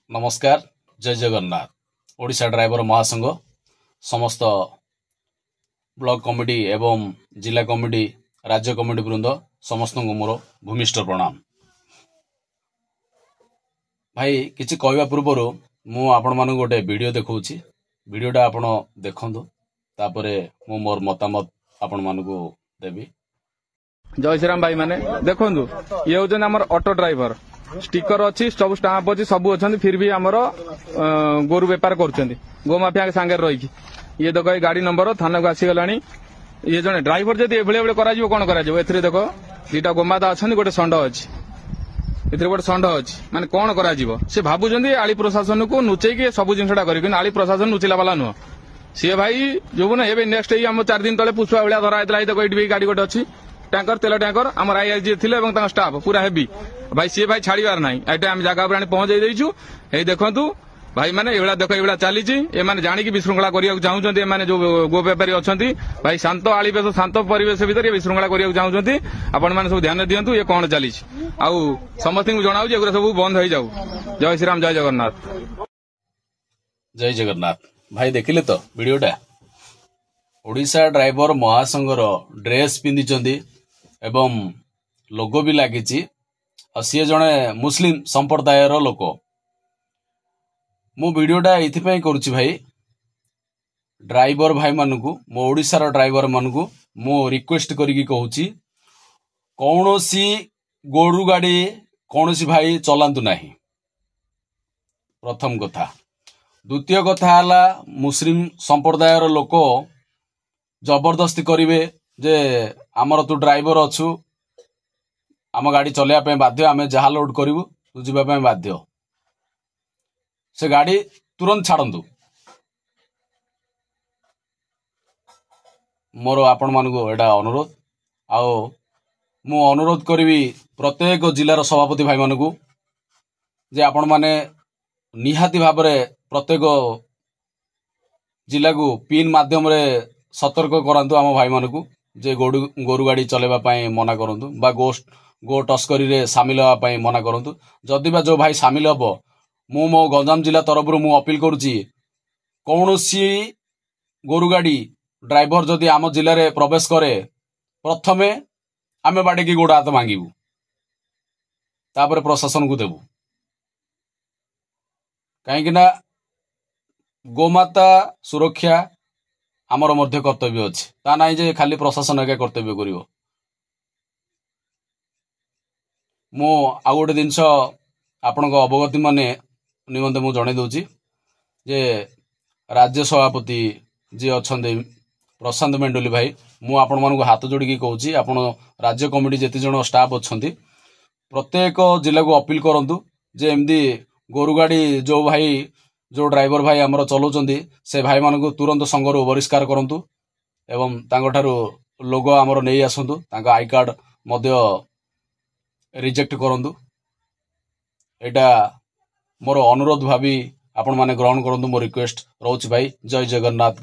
ନମସ୍କାର, ଜୟ ଜଗନ୍ନାଥ। ଓଡ଼ିଶା ଡ୍ରାଇଭର ମହାସଂଘ ସମସ୍ତ ବ୍ଲକ କମିଟି ଏବଂ ଜିଲ୍ଲା କମିଟି, ରାଜ୍ୟ କମିଟି ବୃନ୍ଦ ସମସ୍ତଙ୍କୁ ମୋର ଭୂମିଷ୍ଠ ପ୍ରଣାମ। ଭାଇ, କିଛି କହିବା ପୂର୍ବରୁ ମୁଁ ଆପଣମାନଙ୍କୁ ଗୋଟେ ଭିଡ଼ିଓ ଦେଖାଉଛି। ଭିଡ଼ିଓଟା ଆପଣ ଦେଖନ୍ତୁ, ତାପରେ ମୁଁ ମୋର ମତାମତ ଆପଣମାନଙ୍କୁ ଦେବି। ଜୟ ଶ୍ରୀରାମ। ଭାଇମାନେ ଦେଖନ୍ତୁ, ଇଏ ହଉଛନ୍ତି ଆମର ଅଟୋ ଡ୍ରାଇଭର। ଷ୍ଟିକର ଅଛି, ସବୁ ଷ୍ଟାମ୍ପ ଅଛି, ସବୁ ଅଛନ୍ତି, ଫିର ବି ଆମର ଗୋରୁ ବେପାର କରୁଛନ୍ତି ଗୋମାଫିଆଙ୍କ ସାଙ୍ଗରେ ରହିକି। ଇଏ ଦେଖ, ଏଇ ଗାଡି ନମ୍ବର ଥାନାକୁ ଆସିଗଲାଣି। ଇଏ ଜଣେ ଡ୍ରାଇଭର ଯଦି ଏଭଳି ଏଭଳି କରାଯିବ, କଣ କରାଯିବ? ଏଥିରେ ଦେଖ, ଦିଟା ଗୋମାତା ଅଛନ୍ତି, ଗୋଟେ ଷଣ୍ଢ ଅଛି ଏଥିରେ, ଗୋଟେ ଷଣ୍ଢ ଅଛି। ମାନେ କଣ କରାଯିବ? ସେ ଭାବୁଛନ୍ତି ଆଳି ପ୍ରଶାସନକୁ ନୁଚେଇକି ସବୁ ଜିନିଷଟା କରିବେ, କିନ୍ତୁ ଆଳି ପ୍ରଶାସନ ନୁଚିଲା ବାଲା ନୁହଁ ସିଏ ଭାଇ। ଯୋଉ ନା ଏବେ ନେକ୍ସଟ ଏଇ ଆମ 4 ଦିନ ତଳେ ପୁଷ୍ପା ଭଳିଆ ଧରା ହେଇଥିଲା। ଏଇ ଦେଖ, ଏଇଠି ବି ଗାଡି ଗୋଟେ ଅଛି, ଟ୍ୟାଙ୍କର, ତେଲ ଟ୍ୟାଙ୍କର। ଆମର ଆଇଆଇଜି ଥିଲେ ଏବଂ ତାଙ୍କ ଷ୍ଟାଫ ପୁରା ହେଭି ଭାଇ। ସିଏ ଭାଇ ଛାଡିବାର ନାହିଁ। ଏଇଟା ଆମେ ଜାଗା ଉପରେ ଆଣି ପହଞ୍ଚେଇ ଦେଇଛୁ। ଏଇ ଦେଖନ୍ତୁ ଭାଇ ମାନେ, ଏଇଭଳିଆ ଦେଖ, ଏଇଭଳିଆ ଚାଲିଛି। ଏମାନେ ଜାଣିକି ବିଶୃଙ୍ଖଳା କରିବାକୁ ଚାହୁଁଛନ୍ତି। ଏମାନେ ଯୋଉ ଗୋ ବେପାରୀ ଅଛନ୍ତି ଭାଇ, ଶାନ୍ତ ଆଳିବେଶ, ଶାନ୍ତ ପରିବେଶ ଭିତରେ ଏ ବିଶୃଙ୍ଖଳା କରିବାକୁ ଚାହୁଁଛନ୍ତି। ଆପଣମାନେ ସବୁ ଧ୍ୟାନ ଦିଅନ୍ତୁ ଇଏ କଣ ଚାଲିଛି। ଆଉ ସମସ୍ତଙ୍କୁ ଜଣାଉଛି, ଏଗୁଡ଼ା ସବୁ ବନ୍ଦ ହେଇଯାଉ। ଜୟ ଶ୍ରୀରାମ, ଜୟ ଜଗନ୍ନାଥ। ଜୟ ଜଗନ୍ନାଥ। ଭାଇ, ଦେଖିଲେ ତ ଭିଡ଼ିଓଟା? ଓଡ଼ିଶା ଡ୍ରାଇଭର ମହାସଂଘର ଡ୍ରେସ୍ ପିନ୍ଧିଛନ୍ତି ଏବଂ ଲୋଗୋ ବି ଲାଗିଛି, ଆଉ ସିଏ ଜଣେ ମୁସଲିମ ସମ୍ପ୍ରଦାୟର ଲୋକ। ମୁଁ ଭିଡ଼ିଓଟା ଏଇଥିପାଇଁ କରୁଛି ଭାଇ, ଡ୍ରାଇଭର ଭାଇମାନଙ୍କୁ, ମୋ ଓଡ଼ିଶାର ଡ୍ରାଇଭର ମାନଙ୍କୁ ମୁଁ ରିକ୍ୱେଷ୍ଟ କରିକି କହୁଛି, କୌଣସି ଗୋରୁ ଗାଡ଼ି କୌଣସି ଭାଇ ଚଲାନ୍ତୁ ନାହିଁ, ପ୍ରଥମ କଥା। ଦ୍ୱିତୀୟ କଥା ହେଲା, ମୁସଲିମ ସମ୍ପ୍ରଦାୟର ଲୋକ ଜବରଦସ୍ତି କରିବେ ଯେ ଆମର ତୁ ଡ୍ରାଇଭର ଅଛୁ, ଆମ ଗାଡ଼ି ଚଲେଇବା ପାଇଁ ବାଧ୍ୟ, ଆମେ ଯାହା ଲୋଡ୍ କରିବୁ ତୁ ଯିବା ପାଇଁ ବାଧ୍ୟ, ସେ ଗାଡ଼ି ତୁରନ୍ତ ଛାଡ଼ନ୍ତୁ। ମୋର ଆପଣମାନଙ୍କୁ ଏଇଟା ଅନୁରୋଧ। ଆଉ ମୁଁ ଅନୁରୋଧ କରିବି ପ୍ରତ୍ୟେକ ଜିଲ୍ଲାର ସଭାପତି ଭାଇମାନଙ୍କୁ ଯେ ଆପଣମାନେ ନିହାତି ଭାବରେ ପ୍ରତ୍ୟେକ ଜିଲ୍ଲାକୁ ପିନ୍ ମାଧ୍ୟମରେ ସତର୍କ କରାନ୍ତୁ ଆମ ଭାଇମାନଙ୍କୁ ଯେ ଗୋରୁ ଗାଡ଼ି ଚଲେଇବା ପାଇଁ ମନା କରନ୍ତୁ ବା ଗୋ ତସ୍କରୀରେ ସାମିଲ ହେବା ପାଇଁ ମନା କରନ୍ତୁ। ଯଦି ବା ଯୋଉ ଭାଇ ସାମିଲ ହେବ, ମୁଁ ମୋ ଗଞ୍ଜାମ ଜିଲ୍ଲା ତରଫରୁ ମୁଁ ଅପିଲ କରୁଛି, କୌଣସି ଗୋରୁ ଗାଡ଼ି ଡ୍ରାଇଭର ଯଦି ଆମ ଜିଲ୍ଲାରେ ପ୍ରବେଶ କରେ, ପ୍ରଥମେ ଆମେ ବାଡ଼େଇକି ଗୋଡ଼ ହାତ ଭାଙ୍ଗିବୁ, ତାପରେ ପ୍ରଶାସନକୁ ଦେବୁ। କାହିଁକି ନା ଗୋମାତା ସୁରକ୍ଷା ଆମର ମଧ୍ୟ କର୍ତ୍ତବ୍ୟ ଅଛି। ତା ନାହିଁ ଯେ ଖାଲି ପ୍ରଶାସନ ଏକା କର୍ତ୍ତବ୍ୟ କରିବ। ମୁଁ ଆଉ ଗୋଟେ ଜିନିଷ ଆପଣଙ୍କ ଅବଗତି ମାନେ ନିମନ୍ତେ ମୁଁ ଜଣେଇ ଦେଉଛି ଯେ ରାଜ୍ୟ ସଭାପତି ଯିଏ ଅଛନ୍ତି ପ୍ରଶାନ୍ତ ମେଣ୍ଡୁଲି ଭାଇ, ମୁଁ ଆପଣମାନଙ୍କୁ ହାତ ଯୋଡ଼ିକି କହୁଛି, ଆପଣ ରାଜ୍ୟ କମିଟି ଯେତେ ଜଣ ଷ୍ଟାଫ୍ ଅଛନ୍ତି, ପ୍ରତ୍ୟେକ ଜିଲ୍ଲାକୁ ଅପିଲ କରନ୍ତୁ ଯେ ଏମିତି ଗୋରୁ ଗାଡ଼ି ଯୋଉ ଭାଇ, ଯୋଉ ଡ୍ରାଇଭର ଭାଇ ଆମର ଚଲାଉଛନ୍ତି, ସେ ଭାଇମାନଙ୍କୁ ତୁରନ୍ତ ସଂଘରୁ ବହିଷ୍କାର କରନ୍ତୁ ଏବଂ ତାଙ୍କଠାରୁ ଲୋଗୋ ଆମର ନେଇ ଆସନ୍ତୁ, ତାଙ୍କ I card ମଧ୍ୟ ରିଜେକ୍ଟ କରନ୍ତୁ। ଏଇଟା ମୋର ଅନୁରୋଧ ଭାବି ଆପଣମାନେ ଗ୍ରହଣ କରନ୍ତୁ। ମୋ ରିକ୍ୱେଷ୍ଟ ରହୁଛି ଭାଇ। ଜୟ ଜଗନ୍ନାଥ।